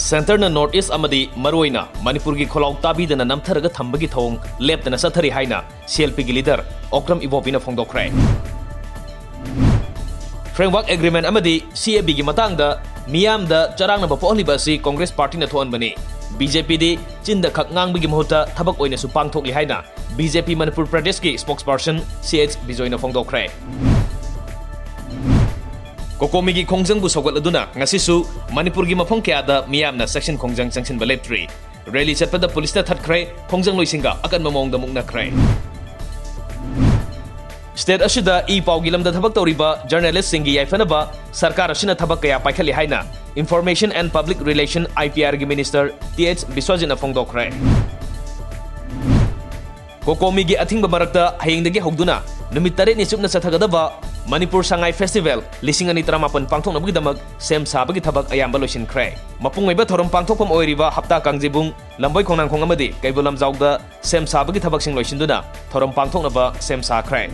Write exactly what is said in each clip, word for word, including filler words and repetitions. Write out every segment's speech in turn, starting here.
Centreꯅ North East ꯑꯃꯗꯤ ꯃꯔꯨꯑꯣꯏꯅ ꯃꯅꯤꯄꯨꯔꯒꯤ ꯈꯣꯜꯂꯥꯎ ꯇꯥꯕꯤꯗꯅ ꯅꯝꯊꯔꯒ ꯊꯝꯕꯒꯤ ꯊꯧꯑꯣꯡ ꯂꯦꯞꯇꯅ ꯆꯠꯊꯔꯤ ꯍꯥꯏꯅ CLPꯒꯤ leader ꯑꯣꯀ꯭ꯔꯝ ꯏꯕꯣꯕꯤꯅ ꯐꯣꯡꯗꯣꯛꯈ꯭ꯔꯦ꯫ Framework Agreement ꯑꯃꯗꯤ CABꯒꯤ ꯃꯇꯥꯡꯗ ꯃꯤꯌꯥꯝꯗ ꯆꯔꯥꯡꯅꯕ ꯄꯣꯛꯍꯜꯂꯤꯕ ꯑꯁꯤ Congress Partyꯅ ꯊꯣꯛꯍꯟꯕꯅꯤ꯫ BJPꯗꯤ ꯆꯤꯟꯗ ꯈꯛ ꯉꯥꯡꯕꯒꯤ ꯃꯍꯨꯠꯇ ꯊꯕꯛ ꯑꯣꯏꯅꯁꯨ ꯄꯥꯡꯊꯣꯛꯂꯤ ꯍꯥꯏꯅ BJP ꯃꯅꯤꯄꯨꯔ ꯄ꯭ꯔꯗꯦꯁꯀꯤ spokesperson CH ꯕꯤꯖꯣꯏꯅ ꯐꯣꯡꯗꯣꯛꯈ꯭ꯔꯦ꯫ COCOMIꯒꯤ ꯈꯣꯡꯖꯪꯕꯨ ꯁꯧꯒꯠꯂꯗꯨꯅ ꯉꯁꯤꯁꯨ ꯃꯅꯤꯄꯨꯔꯒꯤ ꯃꯐꯝ ꯀꯌꯥꯗ ꯃꯤꯌꯥꯝꯅ ꯆꯦꯛꯁꯤꯟ ꯈꯣꯡꯖꯪ ꯆꯪꯁꯤꯟꯕ ꯂꯦꯞꯇ꯭ꯔꯤ꯫ Rally ꯆꯠꯄꯗ ꯄꯨꯂꯤꯁꯇ ꯊꯠꯈ꯭ꯔꯦ, ꯈꯣꯡꯖꯪꯂꯣꯏꯁꯤꯡꯒ ꯑꯀꯟꯕ ꯃꯑꯣꯡꯗ ꯃꯨꯛꯅꯈ꯭ꯔꯦ꯫ State ꯑꯁꯤꯗ ꯏ ꯄꯥꯎꯒꯤ ꯂꯝꯗ ꯊꯕꯛ ꯇꯧꯔꯤꯕ journalistꯁꯤꯡꯒꯤ ꯌꯥꯏꯐꯅꯕ ꯁꯔꯀꯥꯔ ꯑꯁꯤꯅ ꯊꯕꯛ ꯀꯌꯥ ꯄꯥꯏꯈꯠꯂꯤ ꯍꯥꯏꯅ Information and Public Relation, IPRꯒꯤ minister ꯇꯤ ꯑꯩꯆ ꯕꯤꯁ꯭ꯋꯖꯤꯠꯅ ꯐꯣꯡꯗꯣꯛꯈ꯭ꯔꯦ꯫ COCOMIꯒꯤ ꯑꯊꯤꯡꯕ ꯃꯔꯛꯇ ꯍꯌꯦꯡꯗꯒꯤ ꯍꯧꯗꯨꯅ ꯅꯨꯃꯤꯠ ꯇꯔꯦꯠꯅꯤ ꯆꯨꯞꯅ ꯆꯠꯊꯒꯗꯕ ꯃꯅꯤꯄꯨꯔ ꯁꯉꯥꯏ Festival ꯂꯤꯁꯤꯡ ꯑꯅꯤ ꯇꯔꯥꯃꯥꯄꯟ ꯄꯥꯡꯊꯣꯛꯅꯕꯒꯤꯗꯃꯛ ꯁꯦꯝ ꯁꯥꯕꯒꯤ ꯊꯕꯛ ꯑꯌꯥꯝꯕ ꯂꯣꯏꯁꯤꯟꯈ꯭ꯔꯦ꯫ ꯃꯄꯨꯡ ꯑꯣꯏꯕ ꯊꯧꯔꯝ ꯄꯥꯡꯊꯣꯛꯐꯝ ꯑꯣꯏꯔꯤꯕ ꯍꯞꯇꯥ ꯀꯥꯡꯖꯩꯕꯨꯡ, ꯂꯝꯕꯣꯏ ꯈꯣꯡꯅꯥꯡꯈꯣꯡ ꯑꯃꯗꯤ ꯀꯩꯕꯨꯜ ꯂꯝꯖꯥꯎꯗ ꯁꯦꯝ ꯁꯥꯕꯒꯤ ꯊꯕꯛꯁꯤꯡ ꯂꯣꯏꯁꯤꯟꯗꯨꯅ ꯊꯧꯔꯝ ꯄꯥꯡꯊꯣꯛꯅꯕ ꯁꯦꯝ ꯁꯥꯈ꯭ꯔꯦ꯫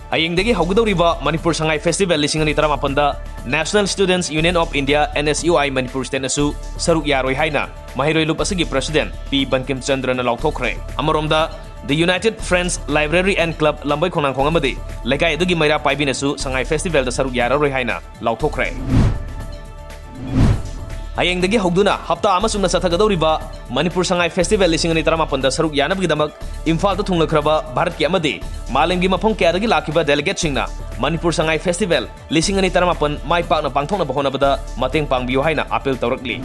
ꯍꯌꯦꯡꯗꯒꯤ ꯍꯧꯒꯗꯧꯔꯤꯕ ꯃꯅꯤꯄꯨꯔ ꯁꯉꯥꯏ Festival ꯂꯤꯁꯤꯡ ꯑꯅꯤ ꯇꯔꯥꯃꯥꯄꯟꯗ National Students Union of India, NSUI, Manipur Stateꯅꯁꯨ ꯁꯔꯨꯛ ꯌꯥꯔꯣꯏ ꯍꯥꯏꯅ ꯃꯍꯩꯔꯣꯏ ꯂꯨꯞ ꯑꯁꯤꯒꯤ president ꯄꯤ ꯕꯟꯀꯤꯝ ꯆꯟꯗ꯭ꯔꯅ ꯂꯥꯎꯊꯣꯛꯈ꯭ꯔꯦ꯫ ꯑꯃꯔꯣꯝꯗ, The United Friends Library and Club, ꯂꯝꯕꯣꯏ ꯈꯣꯡꯅꯥꯡꯈꯣꯡ ꯑꯃꯗꯤ ꯂꯩꯀꯥꯏ ꯑꯗꯨꯒꯤ ꯃꯩꯔꯥ ꯄꯥꯏꯕꯤꯅꯁꯨ ꯁꯉꯥꯏ Festivalꯗ ꯁꯔꯨꯛ ꯌꯥꯔꯔꯣꯏ ꯍꯥꯏꯅ ꯂꯥꯎꯊꯣꯛꯈ꯭ꯔꯦ꯫ ꯍꯌꯦꯡꯗꯒꯤ ꯍꯧꯗꯨꯅ ꯍꯞꯇꯥ ꯑꯃ ꯆꯨꯞꯅ ꯆꯠꯊꯒꯗꯧꯔꯤꯕ ꯃꯅꯤꯄꯨꯔ ꯁꯉꯥꯏ Festival ꯂꯤꯁꯤꯡ ꯑꯅꯤ ꯇꯔꯥꯃꯥꯄꯟꯗ ꯁꯔꯨꯛ ꯌꯥꯅꯕꯒꯤꯗꯃꯛ ꯏꯝꯐꯥꯜꯗ ꯊꯨꯡꯂꯈ꯭ꯔꯕ ꯚꯥꯔꯠꯀꯤ ꯑꯃꯗꯤ ꯃꯥꯂꯦꯝꯒꯤ ꯃꯐꯝ ꯀꯌꯥꯗꯒꯤ ꯂꯥꯛꯈꯤꯕ delegateꯁꯤꯡꯅ ꯃꯅꯤꯄꯨꯔ ꯁꯉꯥꯏ Festival ꯂꯤꯁꯤꯡ ꯑꯅꯤ ꯇꯔꯥꯃꯥꯄꯟ ꯃꯥꯏ ꯄꯥꯛꯅ ꯄꯥꯡꯊꯣꯛꯅꯕ ꯍꯣꯠꯅꯕꯗ ꯃꯇꯦꯡ ꯄꯥꯡꯕꯤꯌꯨ ꯍꯥꯏꯅ appeal ꯇꯧꯔꯛꯂꯤ꯫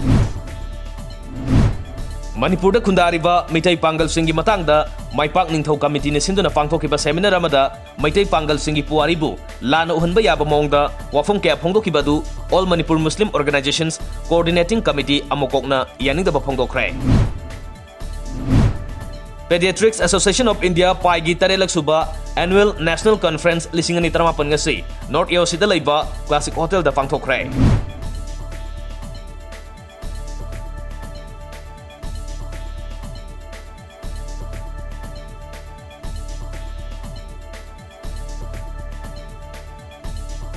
ꯃꯅꯤꯄꯨꯔꯗ ꯈꯨꯟꯗꯥꯔꯤꯕ ꯃꯤꯇꯩ ꯄꯥꯡꯒꯜꯁꯤꯡꯒꯤ ꯃꯇꯥꯡꯗ ꯃꯥꯏꯄꯥꯛ ꯅꯤꯡꯊꯧ committeeꯅ ꯁꯤꯟꯗꯨꯅ ꯄꯥꯡꯊꯣꯛꯈꯤꯕ seminar ꯑꯃꯗ ꯃꯩꯇꯩ ꯄꯥꯡꯒꯜꯁꯤꯡꯒꯤ ꯄꯨꯋꯥꯔꯤꯕꯨ ꯂꯥꯟꯅ ꯎꯍꯟꯕ ꯌꯥꯕ ꯃꯑꯣꯡꯗ ꯋꯥꯐꯝ ꯀꯌꯥ ꯐꯣꯡꯗꯣꯛꯈꯤꯕ ꯑꯗꯨ All Manipur Muslim Organizations Coordinating Committee, ꯑꯃꯣꯀꯣꯛꯅ ꯌꯥꯅꯤꯡꯗꯕ ꯐꯣꯡꯗꯣꯛꯈ꯭ꯔꯦ꯫ Pediatrics Association of India, ꯄꯥꯏꯒꯤ ꯇꯔꯦꯠꯂꯛ ꯁꯨꯕ Annual National Conference ꯂꯤꯁꯤꯡ ꯑꯅꯤ ꯇꯔꯥꯃꯥꯄꯟ ꯉꯁꯤ North A O Cꯗ ꯂꯩꯕ Classic Hotelꯗ ꯄꯥꯡꯊꯣꯛꯈ꯭ꯔꯦ꯫